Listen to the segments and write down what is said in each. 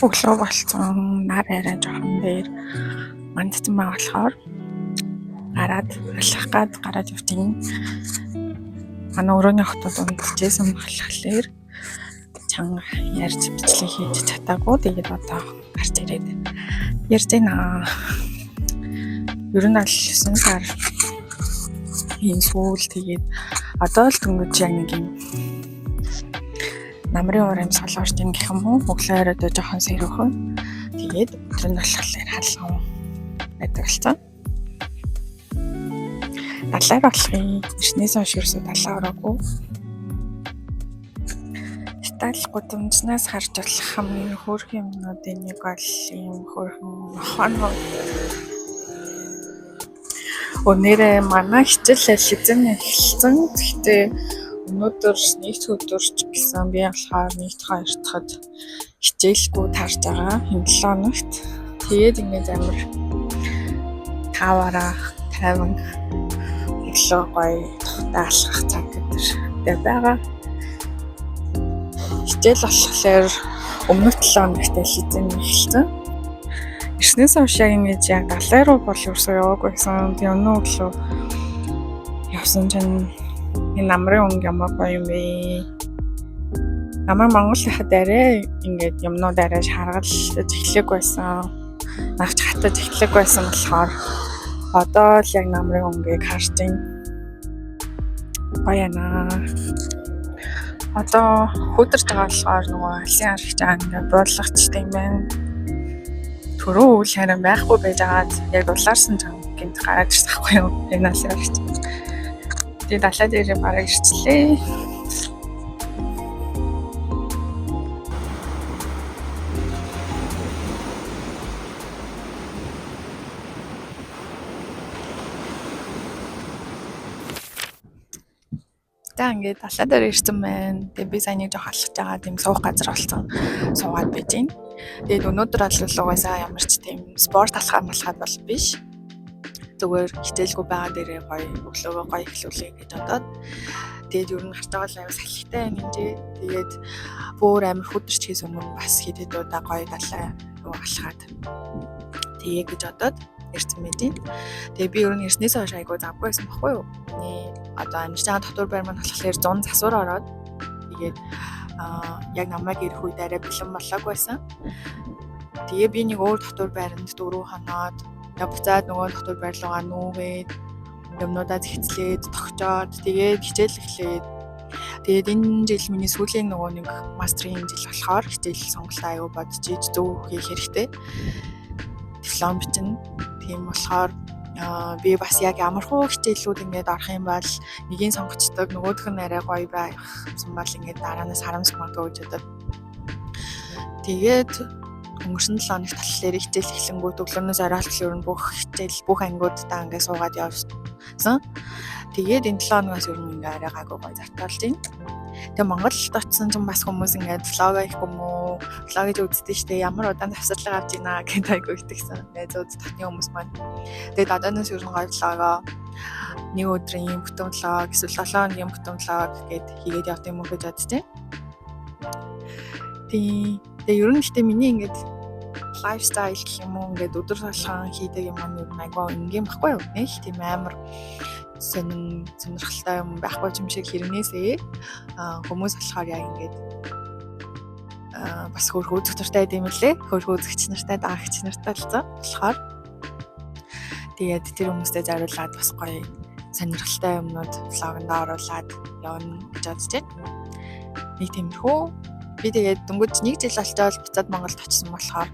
Өглөө болсон, нар арай жоохон дээр мандсан байгаа болохоор гараад алхах гад гараад явж байна. Манай өрөөний охтууд унтжсэн болохоор чанга ярьж бичлэг хийж чадаагүй. Тэгээд одоо гарч ирээд ярьж байна. Ер нь аль 9 сар энэ сүүл тэгээд одоо л дөнгөж яг нэг юм намрын уур амьсгал орж ийн гэх юм уу. Өглөө оройдоо жоохон сэрүүхэн. Тэгээд өдөр нь болохоор халуун байдаг болсон. Далайр болохын эртнээс хойш ерөөсөө далай ороогүй. Итали гудамжнаас харж болох хамгийн хөөрхөн юмнуудын нэг бол ийм хөөрхөн нохойнууд. Өнөөдөр манай хичээл аль хэзээ эхэлсэн. Гэхдээ өнөөдөр нэгд өдөр ч гэсэн би болохоор нэгд хоёр дахьд хичээлгүй таарч байгаа. Энэ 7 хоногт. Тэгээд ингээд амар тааваараа тайван өглөө гоё тухтай алхах цаг өдөртэй байгаа. Хичээл болохоор өмнөх 7 хоногт аль хэзээ эхэлсэн. Ирснээс хойш яг ингэж яг далай руу бол ерөөсөө яваагүй байсан. Тэгээ өнөө өглөө явсан чинь энэ намрын өнгө ямар гоё юм бэ? Намайг Монгол хахад арай ингээд юмнууд арай шаргалж эхлэх байсан. Навч хатаж эхлэх байсан болохоор одоо л яг намрын өнгийг харж байна. Гоё яана. Одоо хөдөрж байгаа болохоор нөгөө алсын харагч байгаа ингээд буудлахчтай юм байна. Түрүү үйл харин байхгүй байж байгаад яг дулаарсан чам гинт гараад ирсэн байхгүй юу? Энэ алсын харагч. Тэгээ далай дээрээ бараг ирчлээ. За ингээд далай дээр ирсэн байна. Тэгээ би сайн нэг жоох алхаж байгаа тийм суух газар олцсон. Суугаад байж байна. Тэгээд өнөөдөр бол угаасаа ямар ч тийм спорт алхаа малхаад бол биш. Зүгээр хичээлгүй байгаа дээрээ гоё өглөөгөө гоё эхлүүлэе гэж бодоод тэгээд ер нь харж байгаа л амар салхитай байна энэ. Тэгээд бүр амар хөдөрч хийс өмнө бас хэд хэд удаа гоё далай руу алхаад тэгээ гэж бодоод ирсэн мэт юм. Тэгээ би ер нь ирснээс хойш айгуу завгүй байсан байхгүй юу? Миний одоо амьдарч байгаа дотор байр маань болохоор 100 засвар ороод тэгээд яг намайг ирэх үед арай бэлэн болоог байсан. Тэгээ би нэг өөр дотор байранд 4 хоноод тэгээ буцаад нөгөө дотор байр руугаа нүүгээд юмнуудаа зэгцлээд тогтоод тэгээд хичээл эхлээд тэгээд энэ жил миний сүүлийн нөгөө нэг мастрын жил болохоор хичээл сонголтоо аюу бодож иж зөв хийх хэрэгтэй. Диплом бичнэ. Тийм болохоор би бас яг ямархуу хичээлүүд ингээд орох юм бол нэгийг сонгочдөг, нөгөөх нь арай гоё байх юмсан бол ингээд дараанаас харамсах магадгүй гэж бодод. Тэгээд өнгөрсөн 7 хоногт болохоор хичээл эхлэнгүүт өглөөнөөс орой хүртэл ер нь бүх хичээл, бүх ангиуддаа ингээд суугаад явсан. Тэгээд энэ 7 хоногоос ер нь ингээд арай гайгүй гоё завтаалж байна. Тэгээ Монголд очсон чинь бас хүмүүс ингээд влог хийх юм уу? Влог гэж үздэг штэ. Ямар удаан завсарлага авч ийна гэдэг айгүй итгэсэн. Найзууд дотны хүмүүс маань. Тэгээд одооноос ер нь гоё влогоо нэг өдрийн бүтэн влог эсвэл 7 хоногийн бүтэн влог гэд хийгээд явд юм уу гэж бодож байна. Тийм. Тэгээ ер нь гэхдээ миний ингээд лайфстайл гэх юм уу ингээд өдөр болгон хийдэг юм маань ер нь айгүй энгийн байхгүй юу? Нэг тийм амар сонин сонирхолтой юм байхгүй юм шиг хэрнээсээ хүмүүс болохоор яг ингээд бас хөөрхөн үзэх дуртай байд юм лээ. Хөөрхөн үзэгч нартай, дагагч нартай болсон болохоор тэгээд тэр хүмүүстэй зориулаад бас гоё сонирхолтой юмнууд влогонд оруулаад явна гэж бодож байна. Нэг тиймэрхүү. Би тэгээд дөнгөж нэг жил болчоод буцаад Монголд очсон болохоор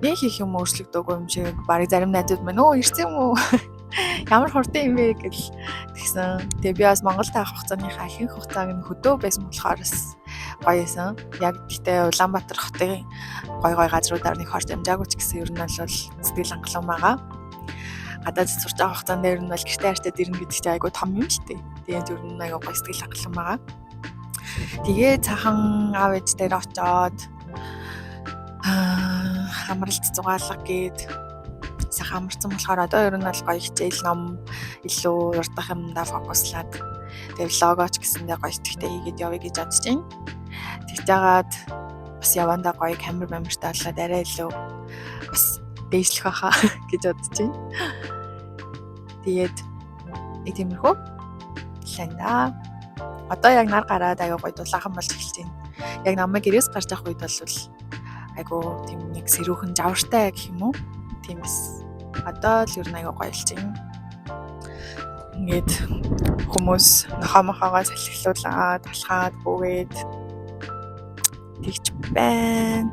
нэг их юм өөрчлөгдөөгүй юм шиг барыг зарим найзууд маань өө ирсэн юм уу? Ямар хурдан юм бэ гэл тэгсэн. Тэгээ би бас Монголд авах хугацааныхаа ихэнх хугацааг нь хөдөө байсан болохоор бас гоё байсан. Яг гэхдээ Улаанбаатар хотын гой гой газруудаар нэг хорч амжаагүй ч гэсэн ер нь бол сэтгэл хангалуун байгаа. Гадаад сурч байгаа хугацаанд ер нь бол гэртээ хайртай дэрнэ гэдэг чинь айгүй том юм шүү дээ. Тэгээд ер нь айгүй гоё сэтгэл хангалуун байгаа. Тэгээ цаахан аав ээж дээр очоод амралт зугаалга гээд сайхан амарсан болохоор одоо ер нь бол гоё хичээл ном илүү урдах юмдаа фокуслаад тэгээ влогооч гэсэндээ гоё итгэвтэй хийгээд явъя гэж бодож байна. Тэгж жагаад Бас явандаа гоё камер мамиртай болоод арай илүү бас дээшлэх байхаа гэж бодож байна. Тэгээд нэг тиймэрхүү лэн да. Одоо яг нар гараад аягүй гоё дулаахан болж эхэлж байна. Яг намайг гэрээс гарч явах үед бол айгүй тийм нэг сэрүүхэн жавартай гэх юм уу? Тийм бас. Одоо л ер нь аягүй гоё болж байна. Ингээд хүмүүс нохоо мохоогоо салхилуулаад, алхаад, бүүгээд тэгч байна.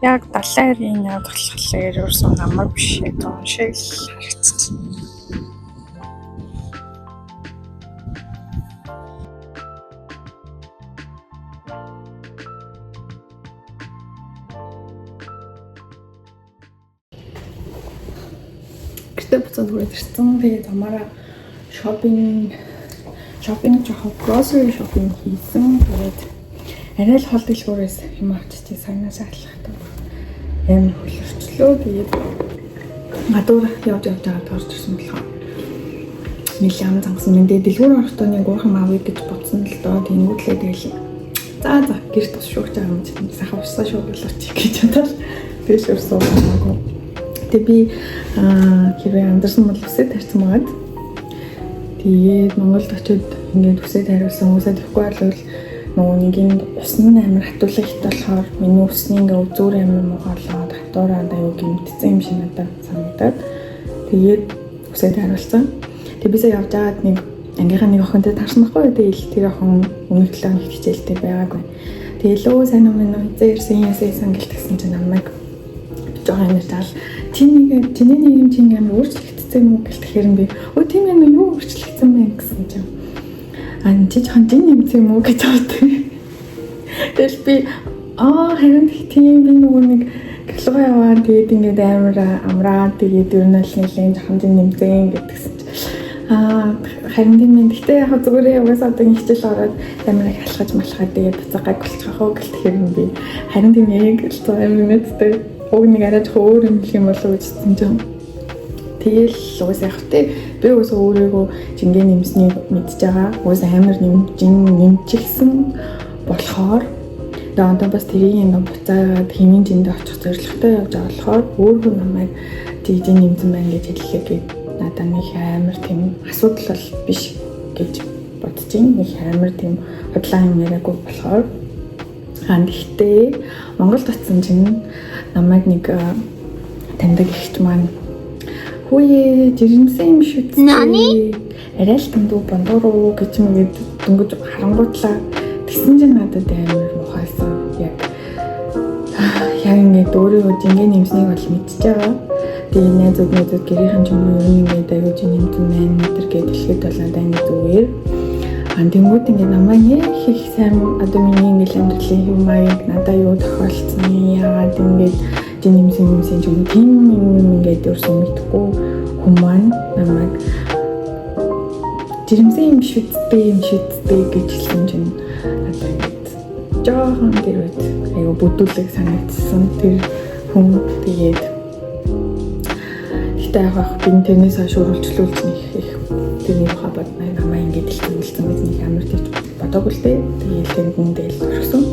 Яг далайн эргийн явд болохоор ерөөсөө намар биш яг зун шиг л харагдчихна. Гэртээ буцаад хүрээд ирсэн. Тэгээд замаараа shopping жоохон grocery shopping хийсэн. Тэгээд арай л хол дэлгүүрээс юм авчиж саянаас алхахтаа амар хөлөрчлөө. Тэгээд гадуур явж явж орж ирсэн болохоор нэлээд ам зангасан. Тэгээд дэлгүүр орохдоо нэг уух юм авъя гэж бодсон л доо. Тэнгүүтлээ тэгэл за гэрт ус шүүгч байгаа юм чинь сайхан усаа шүүгүүлээч гэж бодоод тэгш өрсөн хамаагүй. Тэгээ би хэрвээ амьдарсан бол үсээ тарьсан байгаад тэгээд Монголд очиод ингээд үсээ тариулсан. Үсээ тарихгүй бол нөгөө нэг юм ус нь амар хатуулах хит болохоор миний үсний ингээ үзүүр амар муухайлаад хатуураа аюу гэмтсэн юм шиг надад санагдаад тэгээд үсээ тариулсан. Тэгээд бисаа явж байгаад нэг ангийнхаа нэг охинтой таарсан байхгүй. Тэгээд тэр охин өмнөх 7 хоногт хичээлтэй байгаагүй. Тэгээд лөө сайн уу минь хэзээ ирсэн яасан гэлтгсэн чинь намайг жоохон амар заал чиний нэг юм чинь амар өөрчлөгдсөн юм уу гэлтэхээр нь би өө тийм юм юу өөрчлөгдсөн бэ гэсэн чинь аа чи жоохон жин нэмсэн юм уу гэж бодсон. Тэгэл би харин тийм би нөгөө нэг гэлгоо яваа тэгээд ингээд амар амраа тэгээд ер нь л нэлээд жоохон жин нэмсэн гэдгсэн чинь харин тийм юм. Гэтэ яг зүгээр угаасаа одоо хичээл ороод амар их алхаж малхаад тэгээд буцаа гаг болчих уу гэлтэхээр нь би харин тийм яг л амар мэдтэй. Уг нэг арай жоохон өөр юм хэлэх юм болов уу гэсэн чинь тэгэл угаасаа яг тэ би угаасаа өөрийгөө жингээ нэмснийг мэдж байгаа. Угаасаа амар жин нэмчихсэн болохоор тэгээ одоо бас тэрийг ингээ буцаагаад хэмээн жиндээ очих зорилготой явж байгаа болохоор өөрөө намайг жин нэмсэн байна гэж хэллээ гээд надад нэг амар тийм асуудал бол биш гэж бодож байна. Нэг амар тийм худлаа юм яриаггүй болохоор гэхдээ Монголд очсон чинь намайг нэг таньдаг ихч маань хүүе жирэмсэн юм шүү дээ. Арай л түндүү бондороо гэж мэгээд дөнгөж харангуйтлаа. Тэгсэн чинь надад амар мухайсан. Яг ингээд өөрийгөө жингээ нэмснийг бол мэдчихэж байгаа. Тэгээ найзууд гэрийнхэн ч юм уу ер нь ингээд аюу жин нэмсэн байна энэ гэж хэлэхэд бол надад ингээд зүгээр. Тэнгүүд ингээд намайг нэг их сайн одоо миний ингээд амьдралын хэв маяг надад юу тохиолдсон яагаад ингээд жин нэмсэн ч юм тийм юм ингээд өөрсөө мэдхгүй хүн маань намайг жирэмсэн юм шүү дээ гэж хэлсэн чинь надад ингээд жоохон тэр үед аюу бүдүүлэг санагдсан тэр хүн. Тэгээд гэтээ яг би тэрнээс хойш үргэлжлүүлж нэг их тэрний тухай бодно намайг ингээд хэлсэн гэж нэг амар тийч бодоогүй л дээ. Тэгээд тэнд нь тэгэл орхисон.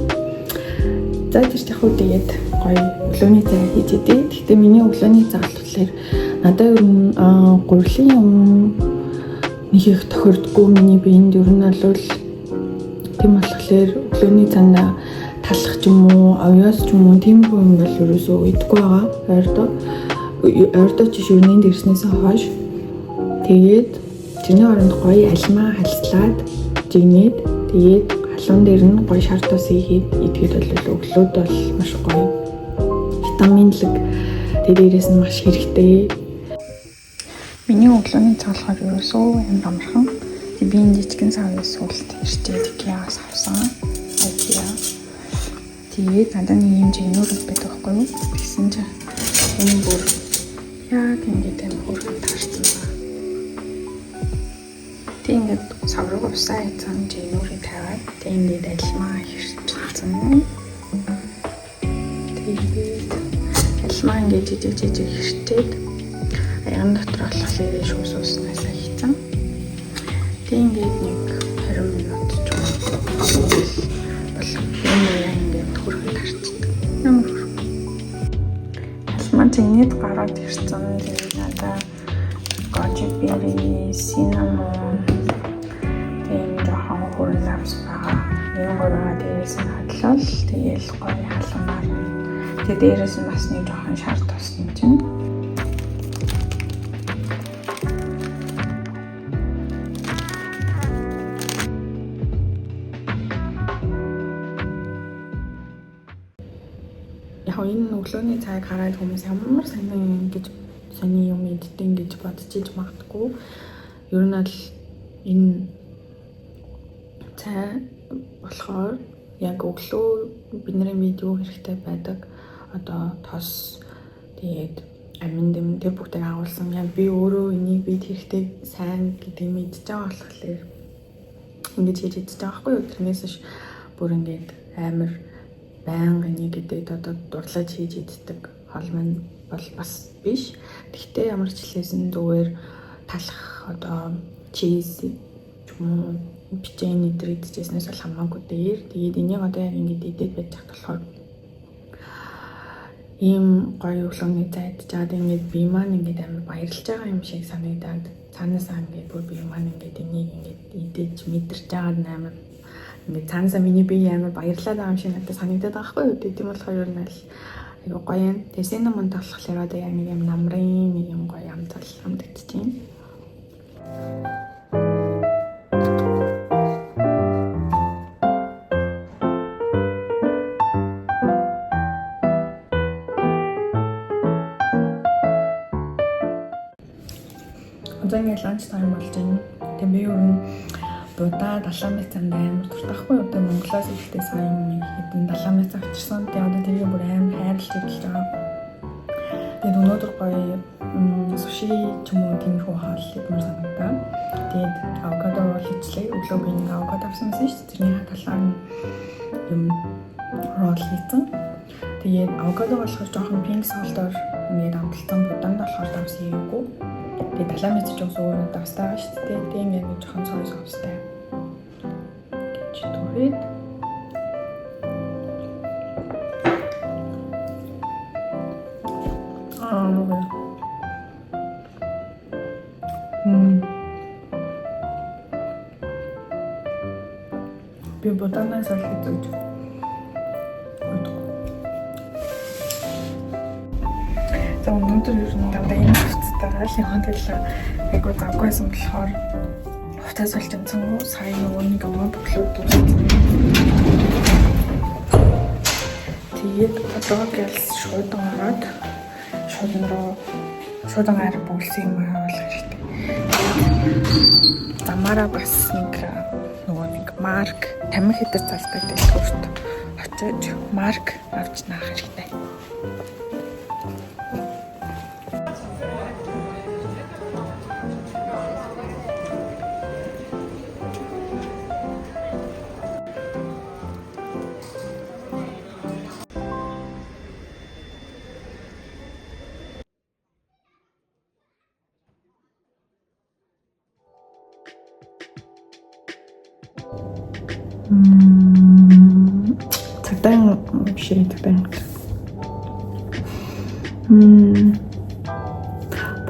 За тэр яг хуу тэгээд гоё өглөөний цай хийж идэ. Гэхдээ миний өглөөний цай болохоор надад ер нь гурилын юм нэг их тохирдгоо миний биед ер нь бол тийм болохоор өглөөний цайндаа талах ч юм уу, овёос ч юм уу тиймэрхүү юм бол ерөөсөө идэхгүй байгаа. Ойрдоо чи шүрнийн дэрснээс хойш тэгээд тэрний оронд гоё алмаа халслаад жигнээд тэгээд халуун дээр нь гоё шар тус хийгээд идэхэд бол өглөөд бол маш гоё витаминлэг тэр дээрээс нь маш хэрэгтэй. Миний өглөөний цай болохоор ерөөсөө амар амархан. Би энэ жижигэн савын сүүлд ирчээд IKEA-аас авсан. IKEA. Тэгээд надад нэг юм жигнүүр байдаг байхгүй юу? Тэгсэн чинь энэ бүр яг ингээд амар хөөрхөн таарсан ба. Тэг ингээд сав руу усаа хийсэн жигнүүрийг тавиад тэг ингээд алмаа хэрчсэн. Тэгээд алмаа ингээд жижиг хэрчээд аян дотор болохоор шүүс уснаасаа хийсэн. Тэг ингээд нэг 20 минут Зинэд гараад ирсэн. Тэгээд надаа goji berry, cinnamon тийм жоохон хүрэн давс байгаа. Нэгэн гурваа дээрээс нь хадлал тэгээл гоё халуунаар. Тэгээ дээрээс нь бас нэг жоохон шар тусна чинь. Яг энэ өглөөний цайг хараад хүмүүс ямар сонин гэж сони юм иддэг гэж бодож магадгүй. Ер нь л энэ цай болохоор яг өглөө бидний бид юу хэрэгтэй байдаг. Одоо тос, тэгээд амин дэм тэр бүгдийг агуулсан. Яг би өөрөө энийг бид хэрэгтэй сайн гэдгийг мэдж байгаа болохоор ингэж хийж идэж байгаа байхгүй юу? Тэрнээс биш бүр ингээд амар байнга энийг идээд одоо дурлаж хийж иддэг хоол маань бол бас биш. Гэхдээ ямар ч хэлсэн зүгээр талах одоо cheese ч юм уу печень эдэр идчихснээс бол хамаагүй дээр. Тэгээд энийг одоо яг ингэж идээд байж хат болохоор ийм гоё өглөөний цай идэж чад ингээд би маань ингээд амар баярлж байгаа юм шиг санагдаад цаанаасаа ингээд бүр би маань ингээд энийг ингээд идэж мэдэрч байгаа нь амар ингээд цаанаасаа миний бие амар баярлаад байгаа юм шиг надад санагдаад байгаа байхгүй юу. Тийм болохоор ер нь л айгуу гоё юм. Тэгээ cinnamon болохоор одоо яг нэг юм намрын нэг юм гоё амтал амтагдчих юм. Одоо ингээд lunch time болж байна. Тэгээ би ер нь будаа далайн мэцэнд амар дуртай байхгүй юу? Одоо Монголоос ирэхдээ сая нэг хэдэн далайн мэц авчирсан. Тэгээ одоо тэрийг бүр амар хайрлаж идэлж байгаа. Тэгээд өнөөдөр гоё суши ч юм уу тиймэрхүү хоол идмээр санагдаа. Тэгээд авокадо roll хийчлээ. Өглөө би нэг авокадо авсан байсан шүү дээ. Тэрний талаар нь юм roll хийсэн. Тэгээд авокадо болохоор жоохон pink salt-оор ингээд амталсан, будаанд болохоор давс хийгээгүй. Тэгээд далайн мэц ч бас өөрөө давстай байгаа шүү дээ. Тэгээд ингээд нэг жоохон soy sauce-тай гэж түрээд Би будаанаас ол хийж За өнөөдөр ер нь дандаа энэ хувцастайгаа л яваад байлаа. Айгуу завгүйсэн болохоор хувцас болж амсангүй сая нөгөө нэг юм бөглөө дууссан. Тэгээд одоо гэлс шуудан ороод шуудан руу шуудан ар бүглсэн юм авах хэрэгтэй. Замаараа бас нэг нөгөө нэг марк тамхи хэдэр залдаг дэлгүүрт очиж марк авч наах хэрэгтэй. Цагдаа биш ээ, цагдаа.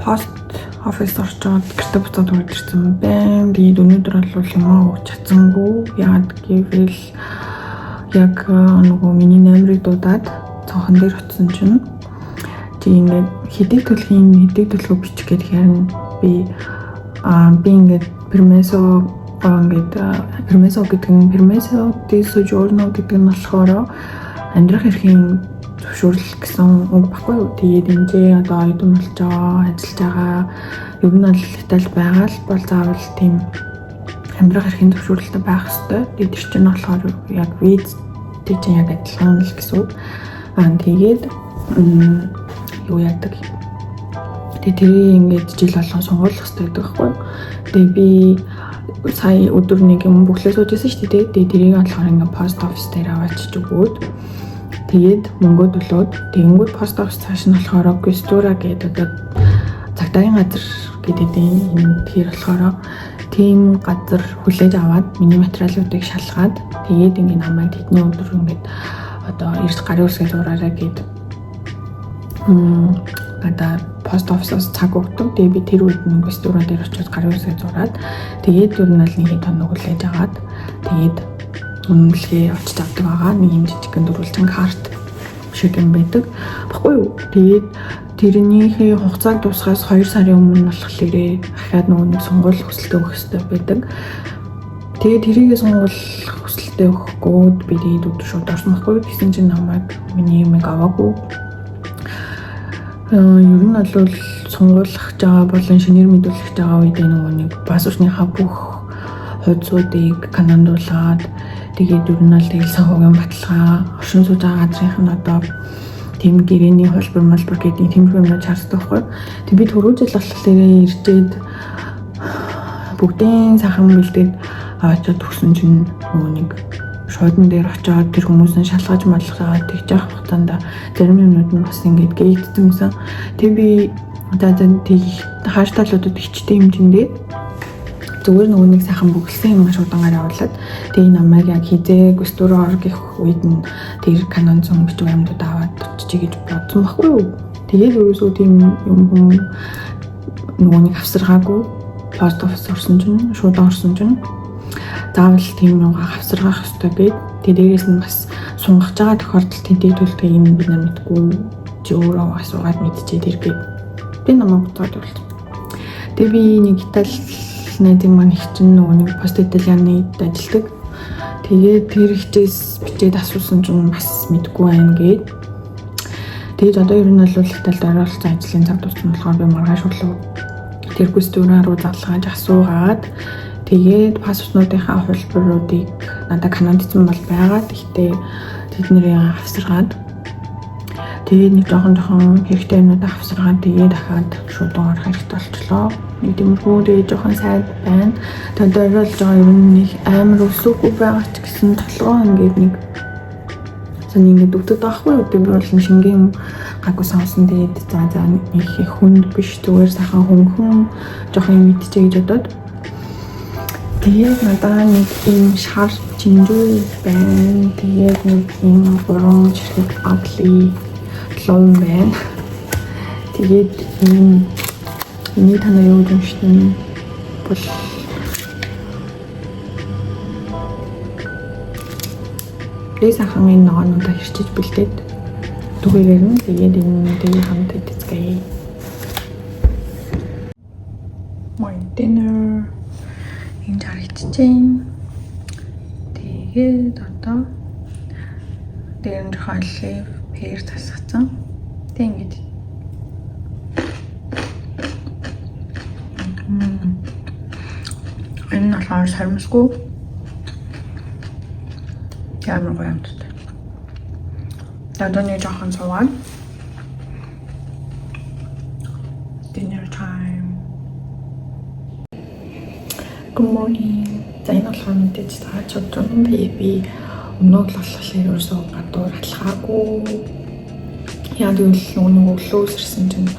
Post office орчоод гэртээ буцаад хүрээд ирсэн байна. Тэгээд өнөөдөр бол юмаа өгч чадсангүй. Яагаад гэвэл яг нөгөө миний номерыг дуудаад цонхон дээр очсон чинь тэг ингээд хэдий төлхийн хэдий төлхөө бичих гээд харин би ингээд permesso ингээд permesso гэдэг нь permesso di soggiorno гэдэг нь болохоор амьдрах эрхийн зөвшөөрөл гэсэн үг баггүй юу. Тэгээд энэ одоо оюутан болж байгаа, ажиллаж байгаа, ер нь бол Италид байгаа л бол заавал тийм амьдрах эрхийн зөвшөөрөлтэй байх ёстой. Тэгээд тэр чинь болохоор яг визтэй чинь яг адилхан л гэсэн үг. Тэгээд юу яадаг. Тэгээд тэрийг ингээд жил болгон сонгуулах ёстой гэдэг байхгүй юу. Тэгээд би сая өдөр нэг юм бүглээ сууж байсан шүү дээ. Тэгээд тэрийг болохоор ингээд post office дээр аваачиж өгөөд тэгээд мөнгөө төлөөд тэгэнгүүт post office цааш нь болохоор Questura гэдэг одоо цагдаагийн газар гэдэг юм. Тэгэхээр болохоор тийм газар хүлээж аваад миний материалуудыг шалгаад тэгээд ингээд намайг тэдний өдөр ингээд одоо эрт гарын үсгээ зураарай гэд Надаа post office-оос цаг өгдөг. Тэгээ би тэр үед нэг questura дээр очиод гарын үсгээ зураад, тэгээд ер нь аль нэг хэд хоног хүлээж агаад, тэгээд үнэмлэхээ очиж авдаг байгаа. Нэг юм жижигхэн дөрвөлжин карт шиг юм байдаг. Баггүй юу? Тэгээд тэрнийхээ хугацааг дуусгаас 2 сарын өмнө болохоор дахиад нөгөө нэг сонгуул хүсэлтээ өгөх хэрэгтэй байдаг. Тэгээд тэрийгээ сонгуул хүсэлтээ өгөхгүй би тэгээд өдөр шууд орсон байхгүй. Тэгсэн чинь намайг миний юмыг аваагүй. Ер нь бол сонгуулах байгаа болон шинээр мэдүүлэх байгаа үед нөгөө нэг пассвортныхаа бүх хуудсуудыг канондуулад, тэгээд ер нь бол тэгэл санхүүгийн баталгаа, оршин сууж байгаа газрынх нь одоо тийм гэрээний хуулбар малбар гэдэг тиймэрхүү юмнууд шаарддаг байхгүй. Тэг би түрүү жил болохоор ирчээд бүгдийн сайхан бэлдээд очиод өгсөн чинь нөгөө нэг шуудан дээр очиод тэр хүмүүс нь шалгаж малгаад тэгж явах хугацаанд зарим юмнууд нь бас ингээд гээдсэн юмсан. Тэг би за за тэг хааштай л одоо хичтэй хэмжээндээ зүгээр нөгөө нэг сайхан бөглөсөн юм шуудангаар явуулаад, тэгээ намайг яг хизээ questura ор гэх үед нь тэр канонцсон бичиг баримтууд аваад очиж гэж бодсон байхгүй юу. Тэгээд ерөөсөө тийм юм хүм нөгөө нэг авсаргаагүй post office орсон чинь, шуудан орсон чинь заавал тийм юугаа авсаргаах ёстой гээд, тэгээ дээрээс нь бас сунгаж байгаа тохиолдолд тэнтэй төлдөг юм бид нар мэдгүй, чи өөрөө асуугаад мэдчихээ тэр гээд би намайг буцаад явуулсан. Тэгээ би нэг Итали найзын маань их чинь нөгөө нэг Poste Italiane-д ажилладаг. Тэгээд тэр хичээс бичээд асуусан чинь бас мэдгүй байна гээд. Тэгээд одоо ер нь бол Италид ойролцоо ажлын цаг дууссан болохоор би маргааш өглөө тэр questura руу залгаж асуугаад, тэгээд паспортнуудынхаа хувилбаруудыг надад канондсон бол байгаа. Гэхдээ тэднэрийн авсаргаад, тэгээд нэг жоохон жоохон хэрэгтэй юмнуудаа авсаргаад, тэгээд дахиад шуудан орох хэрэгтэй болчлоо. Нэг тиймэрхүү, тэгээд жоохон сайд байна. Тэгээд ойролж байгаа ер нь нэг амар өсөөгүй байгаа ч гэсэн толгоо ингээд нэг сан ингээд өгдөг байхгүй юу. Би бол шингэн гайгүй сонсон. Тэгээд за за нэг их хүнд биш, зүгээр сайхан хөнгөн жоохон юм идчихэ гэж бодоод. Тэгээд надаа нэг ийм шар чинжүү байна. Тэгээд нэг ийм гурван ширхэг ugly луун байна. Тэгээд ийм энийг та нар юу гэж уншдаг нь бол би сайхан энэ ногоонуудаа хэрчиж бэлдээд түгээгээр нь тэгээд энэ тэгээ хамт идцгээе. My dinner ингэж харагдчихээн. Тэгээд одоо дээр нь жоохон olive pear тасгацсан. Тэг ингэж. Энэ нь болохоор саримсгүй ямар гоё амттай. Одоо нэг жоохон суугаад dinner time. Good morning. За, энэ болохоор мэдээж та чадсан. Тэгээ би өнөөг л болохоор ерөөсөө гадуур алхаагүй. Яг гэвэл нөгөө нэг өглөө сэрсэн чинь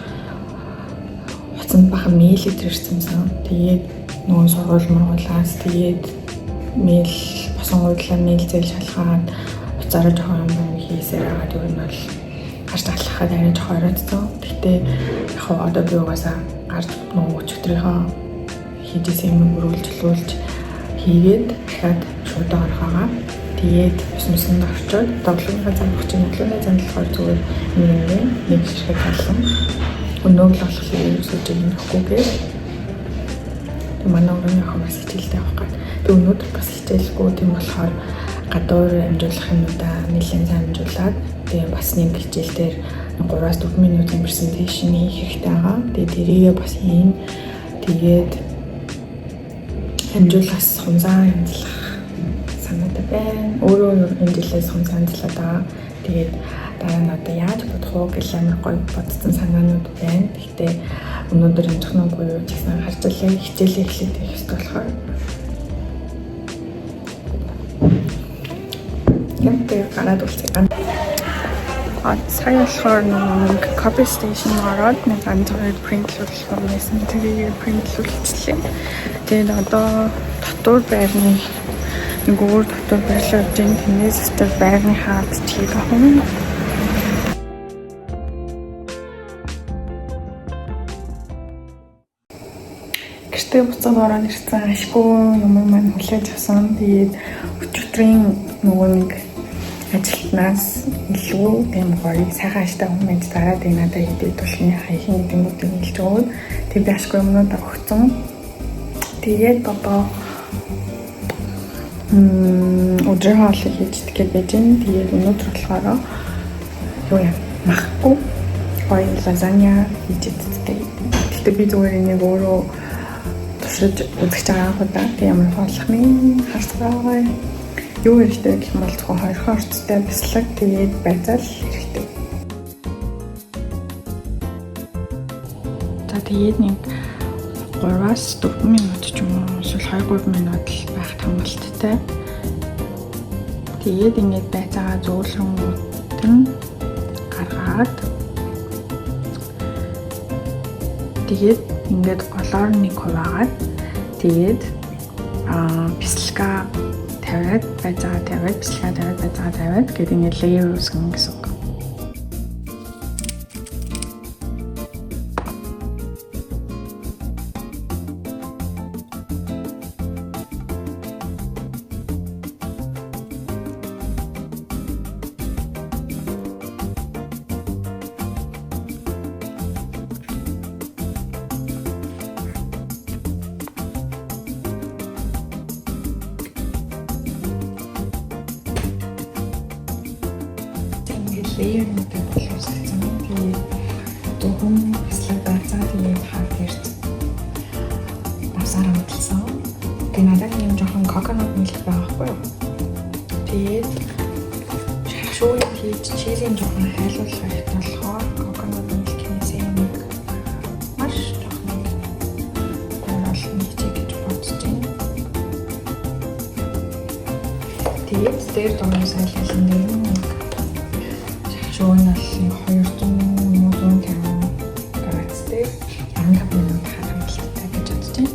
утсанд бахан mail ирсэнсэн. Тэгээд нөгөө сургууль мургуулаас, тэгээд mail босонгуудлаа mail зээл шалгаад, уцаараа жоохон юм хийсээр байгаа. Тэр нь бол гарч алхахад арай жоохон оройтсон. Гэхдээ яг хоо одоо би угаасаа гарч нөгөө өчигдрийнхөө хийжсэн юм өргөлжлүүлж хийгээд дахиад шууд орох байгаа. Тэгээд ус мөсөнд орчоод өглөөний зам авах чинь өглөөний зам болохоор зүгээр нэг нэг ширхэг халсан. Өнөөг л болохоор ерөөсөө жинэхгүйгээр. Тэг манай өрөөний охин бас хичээлдээ явах гээд. Тэг өнөөдөр бас хичээлгүй, тийм болохоор гадуур амжуулах юмудаа нэлээд сайн амжуулаад, тэгээ бас нэг хичээл дээр 3-4 минутын presentation хийх хэрэгтэй байгаа. Тэгээ тэрийгээ бас хийн. Тэгээд амжуулахаас хумсаа янзлах санаатай байна. Өөрөө энэ жилээс хумсаа янзлаад байгаа. Тэгээд дараа нь одоо яаж бодох уу гэл амар гоё бодсон санаанууд байна. Гэхдээ өнөөдөр амжих нь үгүй юу ч гэсэн харж лээ. Хичээлээ эхлээд явах ёстой болохоор. Яг тэгээ гараад уулзъя. А сая болохоор нэг copy station ороод нэг ганц хоёр print лүүлэх юм байсан. Тэрийг print лүүлчихлээ. Тэгээд одоо дотуур байрны нэг өөр дотуур байрлал явж байна. Тэрнээс очиж байрныхаа бичгийг авах юм. Тэгээ буцаад ороод ирсэн. Ашгүй юм маань хүлээж авсан. Тэгээд өчигдрийн нөгөө нэг ажилтнаас илүү тийм гоё сайхан аштай хүн байж дараа тэгээ надад идэх тулхны хаяхин гэдэг юмнуудыг хэлж өгөөд тэг би ашгүй юмнуудаа өгсөн. Тэгээд одоо өдрийн хоолыг хийж идэх гэж байна. Тэгээд өнөөдөр болохоор юу юм махгүй гоё лазанья хийж иддэг. Гэхдээ би зүгээр энийг өөрөө туршиж үзэж байгаа анх удаа. Тэг ямар хооллох нь харцгаая. Юу хэрэгтэй гэх юм бол зөвхөн 2 орцтой бяцлаг тэгээд байцаал хэрэгтэй. За тэгээд нэг 3-аас 4 минут ч юм уу эсвэл 2-3 минут л байх хангалттай. Тэгээд ингээд байцаагаа зөөлрөнгүүт нь гаргаад тэгээд ингээд голоор нэг хуваагаад тэгээд бяцлага тавиад байцаагаа тавиад бяцлага тавиад байцаагаа тавиад гэдэг ингээд layer үүсгэн гэсэн үг. Layer нуудад боловсруулсан. Тэгээд зөвхөн бяцлаг байцаа тэгээд хар гэрч давсаар амталсан. Тэгээд надад юм жоохон coconut milk байгаа байхгүй юу? Тэгээд шарх шүүгийг хийж cheese ийн жоохон хайлуулах хэрэгтэй болохоор coconut milk-ээс нэг маш жоохон тойрол хийчихье гэж бодож байна. Тэгээд дээр дөрөв сайлалан дээр нэг шарх шүүг нь бол 200 150 градустэй 15 минут хангалттай гэж бодож байна.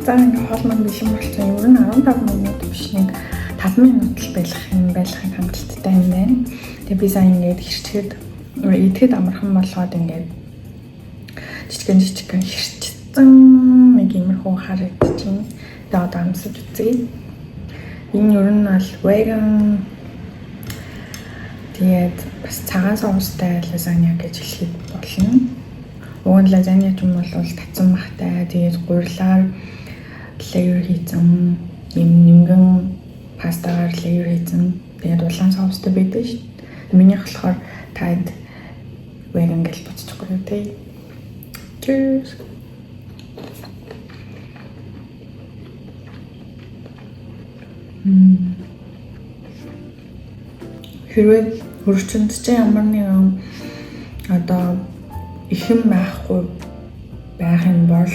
За ингээ хоол маань бэлэн болсон. Ер нь 15 минут биш нэг 5 минут л байх юм байхыг хангалттай юм байна. Тэгээ би сайн ингээд хэрчгээд идэхэд амархан болгоод ингээд жижигэн жижигэн хэрчсэн нэг иймэрхүү хар идчихээн. Тэгээ одоо амсаж үзье. Энэ ер нь бол vegan тэгээд бас цагаан соустай лазанья гэж хэлэхэд болно. Уг нь лазанья ч юм бол татсан махтай тэгээд гурилаар layer хийсэн юм нимгэн пастагаар layer хийсэн тэгээд улаан соустай байдаг шүү дээ. Минийх болохоор танд vegan гэж бодчихгүй юу те. Cheers. Хэрвээ хөрчөнд чинь ямар нэгэн одоо ихэм байхгүй байх юм бол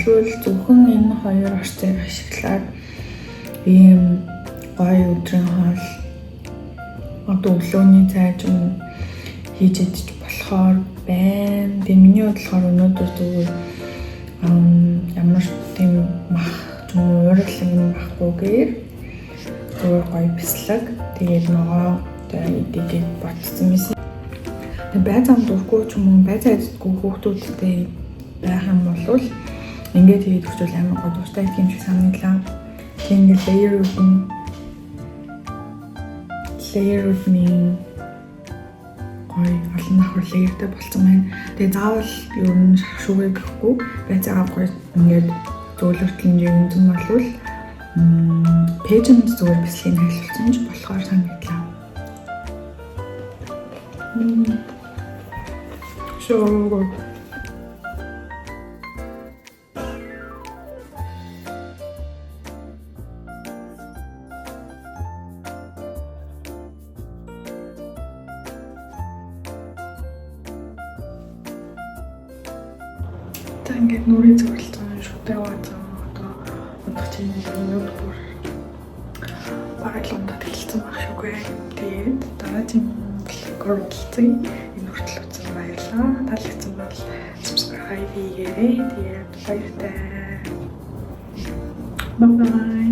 зөвхөн энэ хоёр орцыг ашиглаад ийм гоё өдрийн хоол одоо өглөөний цай ч юм уу хийж идэж болохоор байна. Тэгээ миний бодлохоор өнөөдөр зүгээр ямар тийм мах ч юм уу уурал юм байхгүйгээр зүгээр гоё бяцлаг тэгээд ногоо тэгээ идэх бодсон байсан. Тэгээ байцаа дургүй ч юм уу байцаа иддэггүй хүүхдүүдтэй байх юм бол ингээд тэгээд өгчвөл амар гоё дуртай идэх юм шиг санагдлаа. Тэгээ ингээд layer-ууд нь гоё олон давхар layer тэй болсон байна. Тэгээ заавал ер нь шарх шүүгээ гэхгүй байцаагаа гоё ингээд зөөлөртлөн жигэнзэн болвол пэйжэнд зүгээр бяцлыг хайлуулсан ч болохоор санагдлаа. So good. За ингээд нүрийн зөвлөлтөн шүтээ угаацсан одоо унтах чинь нүд бүр бараг л унтаад эхэлсэн байх шүүгээ. Тэгээд дараагийн vlog оор уулзъя. Энэ хүртэл үзсэн баярлалаа. Таалагдсан бол subscribe хийгээрэй. Тэгээд баяртай. Bye bye.